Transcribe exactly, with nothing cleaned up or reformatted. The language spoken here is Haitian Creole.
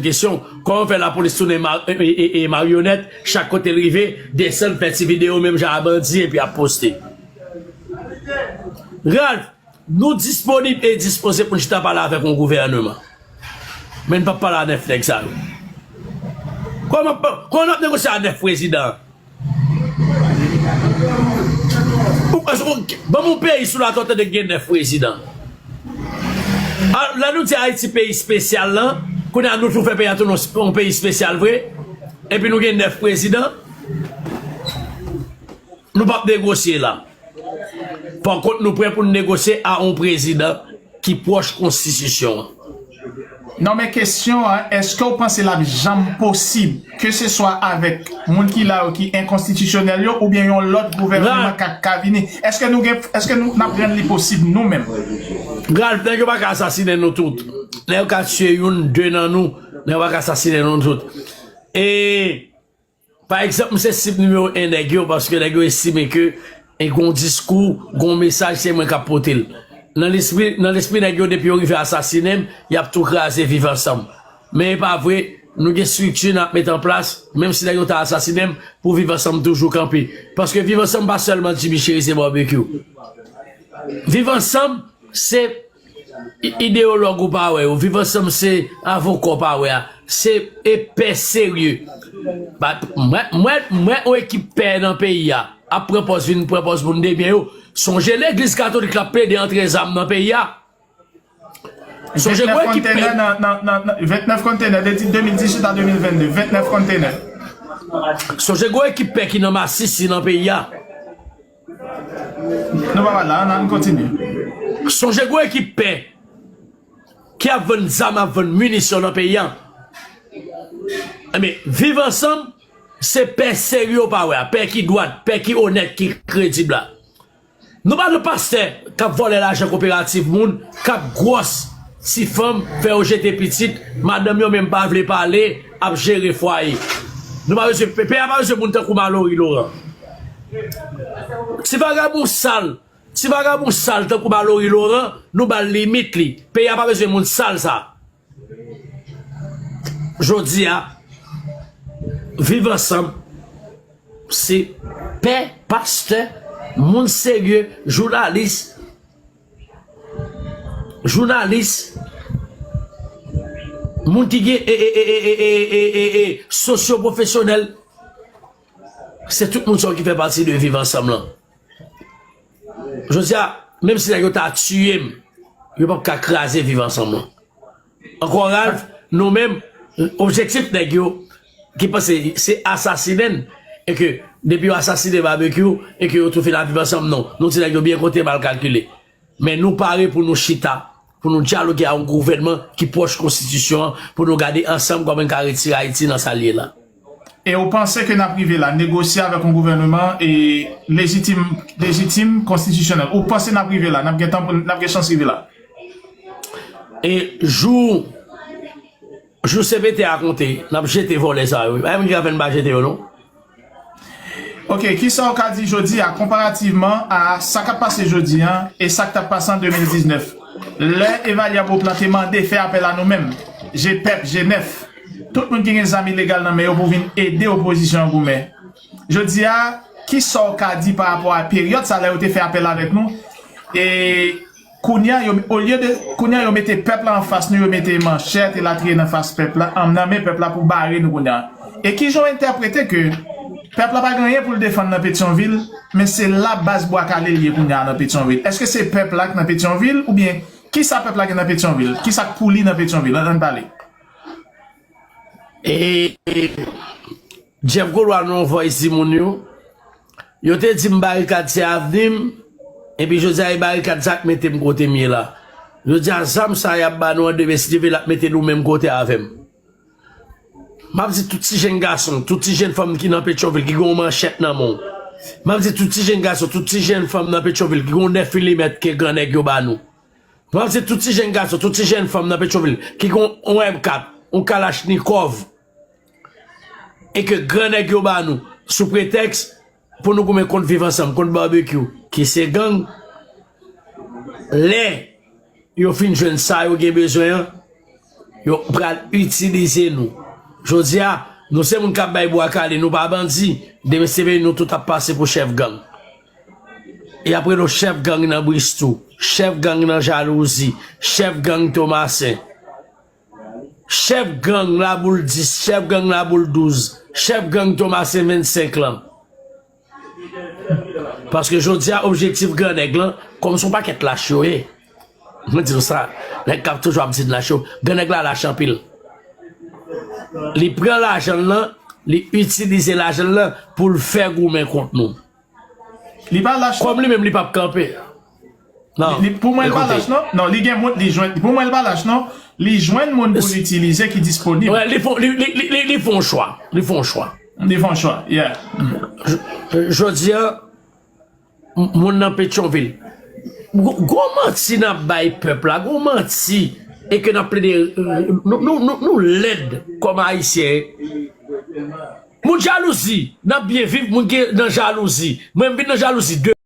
kesyon, kòman fè lapolis tounen ma- e, e, e, e maryonèt, chak kote l rive, desann, fè ti videyo menm jan a bandi epi ap poste. Ralph, nou disponib e dispoze pou n chita pale avèk yon gouvèneman. Men n p ap pale a nèf nèg sa yo. Kòman, kòman n ap negosye a nèf prezidan? Ou, ou, ban m yon peyi sou latè w tande gen nèf prezidan. A, lè nou di Ayiti peyi espesyal lan, kounye a nou tou fè peyi a tounen yon peyi espesyal vre, epi nou gen nèf prezidan, nou p ap negosye la. Pakont, nou prè pou n negosye a yon prezidan ki pwòch konstitisyon an. Non, men kesyon an, èske w panse l ap janm posib, keseswa avèk moun ki la yo ki enkonstitisyonèl yo, oubyen yon lòt gouvèneman k ap ka vini? Èske nou gen, èske nou n ap rann li posib nou menm? Ralph, nèg yo pa ka asasinen nou tout. Nèg yo ka tiye youn, de nan nou, nèg yo pa ka asasinen nou tout. E Pa egzanp, m se sib nimewo en nèg yo, paske nèg yo estime ke e gon diskou, gon mesaj, se mwen k ap pote l. Nan lespri, nan lespri nèg yo, depi yo rive asasinen m, y ap tou kraze Viv Ansanm. Men e pa vre, nou gen estrikti n ap met an plas, menm si nèg yo ta asasinen m, pou Viv Ansanm toujou kanpe. Paske Viv Ansanm pa sèlman Jimmy Chérizier Barbecue. Viv Ansanm, se I- ideyològ ou pa wè yo, Viv Ansanm se avoka w pa wè a, se e pè serye. Ba- Mwen, mwen, mwen, yon ekip pè nan peyi a ap pran pòz, vin pran pòz moun debyen yo. Sonje legliz katolik la ap plede antre zam nan peyi a. Sonje gwo Vennèf ekip kontenè pè. Nan, nan, nan, nan, vennèf kontenè de de mil dizuit a de mil vennde. Vennèf kontenè. Sonje gwo ekip pè ki nan masisi nan peyi a. Nou pa pale la, ann kontinye. Sonje gwo ekip pè ki ap vann zam, ap vann minisyon nan peyi a. Ebyen, Viv Ansanm, se pè serye w pa wè a, pè ki dwat, pè ki onèt, ki kredib la. Nou pa nan pastè k ap vòlè lajan koperativ moun, k ap gwòs ti fanm, fè yo jete pitit, madanm yo menm pa vle pale, ap jere fwaye. Nou pa bezwen, peyi a pa bezwen moun tankou Malory Laurent. Ti vagabon sal, ti vagabon sal tankou Malory Laurent, nou ba l limit li. Peyi a pa bezwen moun sal sa. Jodi a, Viv Ansanm, se pè, pastè, moun serye, jounalis, jounalis, moun ki gen e, e, e, e, e, e, e, e, sosyopwofesyonèl, se tout moun sa yo ki fè pati de Viv Ansanm lan. Jodi a, menm si nèg yo ta tiye m, yo p ap ka kraze Viv Ansanm lan. Ankò Ralph, nou menm, objektif nèg yo ki panse se asasinen n, e ke depi yo asasinen Barbecue, e ke yo tou fin ap viv ansanm, non. Nou di nèg yo byen konte, mal kalkile. Men nou pare pou nou chita, pou nou dyaloge a yon gouvènman ki pwòch konstitisyon an, pou nou gade ansanm kòman n ka retire Ayiti nan sa l ye la. E ou panse ke n ap rive la, negosye avèk yon gouvèneman e lejitim, lejitim, konstitisyonèl? Ou panse n ap rive la, n ap gen tan pou n, n ap gen chans rive la? E jou, jou C P T a konte, n ap jete vòlè sa yo. Pa gen moun ki ka fè n pa jete yo, non. Ok, kisa w ka di jodi a konparativman a sa k ap pase jodi a e sa k t ap pase an de mil diznèf? Lè Evalya Beauplan te mande fè apèl a nou menm, G pèp, G nèf, tout moun ki gen zam ilegal nan men yo pou vin ede opozisyon an goumen. Jodi a, kisa w ka di pa rapò a peryòd sa lè yo te fè apèl avèk nou? E kounye a, yo, olye de, kounye a, yo mete pèp la anfas nou, yo mete manchèt elatriye nan fas pèp la, an, nan men pèp la pou bare nou kounye a. E kijan w entèprete ke pèp la pa gen anyen pou l defann nan Petyonvil, men se la baz Bwa Kale l ye kounye a nan Petyonvil? Èske se pèp la k nan Petyonvil, oubyen kisa pèp la gen nan Petyonvil? Kisa k pou li nan Petyonvil? Ann, ann pale. E Jeff Golois nan yon voice di moun yo, yo te di m barikad se avni m, epi jodi a e barikad sa k mete m kote m ye la. Jodi a zam sa y ap ba nou an demen, si Dye vle, l ap mete nou menm kote avè m. M ap di tout ti jenn gason, tout ti jenn fanm ki nan Petyonvil, ki gen yon manchèt nan men w. M ap di tout ti jenn gason, tout ti jenn fanm nan Petyonvil, ki gen yon nèf milimèt ke gran nèg yo ba nou. M ap di tout ti jenn gason, tout ti jenn fanm nan Petyonvil, ki gen yon M kat, yon kalachnikòv, e ke gran nèg yo ba nou, sou pretèks pou nou goumen kont Viv Ansanm, kont Barbecue, ki se gang, lè yo fin jwenn sa yo gen bezwen an, Yo pral itilize nou. Jodi a, nou se moun k ap bay bwa kale, nou pa bandi. Demen se vini nou tout ap pase pou chèf gang. Y ap rele w chèf gang nan Bristou, chèf gang nan Jalouzi, chèf gang Tomasen, chèf gang Laboul dis, chèf gang Laboul douz, chèf gang Tomasen vennsenk lan. Paske jodi a, objektif gran nèg lan, kòm se yon pakèt lach yo ye. Mwen di nou sa, nèg k ap toujou ap di n lach yo, gran nèg la lach anpil. Li pran lajan l lan, li itilize lajan l lan pou l fè goumen kont nou. Li pa lach non. Kòm li menm li p ap kanpe. Non. Li, pou mwen, li pa lach non. Non, li gen moun, li jwenn. Pou mwen, li pa lach non. Li jwenn moun pou l itilize ki disponib. Wè, li fon, li, li, li, li, li fon chwa. Li fon chwa. Li fon chwa, yeah. Jodi a, m- moun nan Petyonvil. Gwo gwo manti n ap bay pèp la, gwo manti. E ke n ap plede, euh, nou, nou, nou, nou lèd kòm Ayisyen. Moun jalouzi, n ap byen viv, moun ki nan jalouzi. Mwen, m vin nan jalouzi de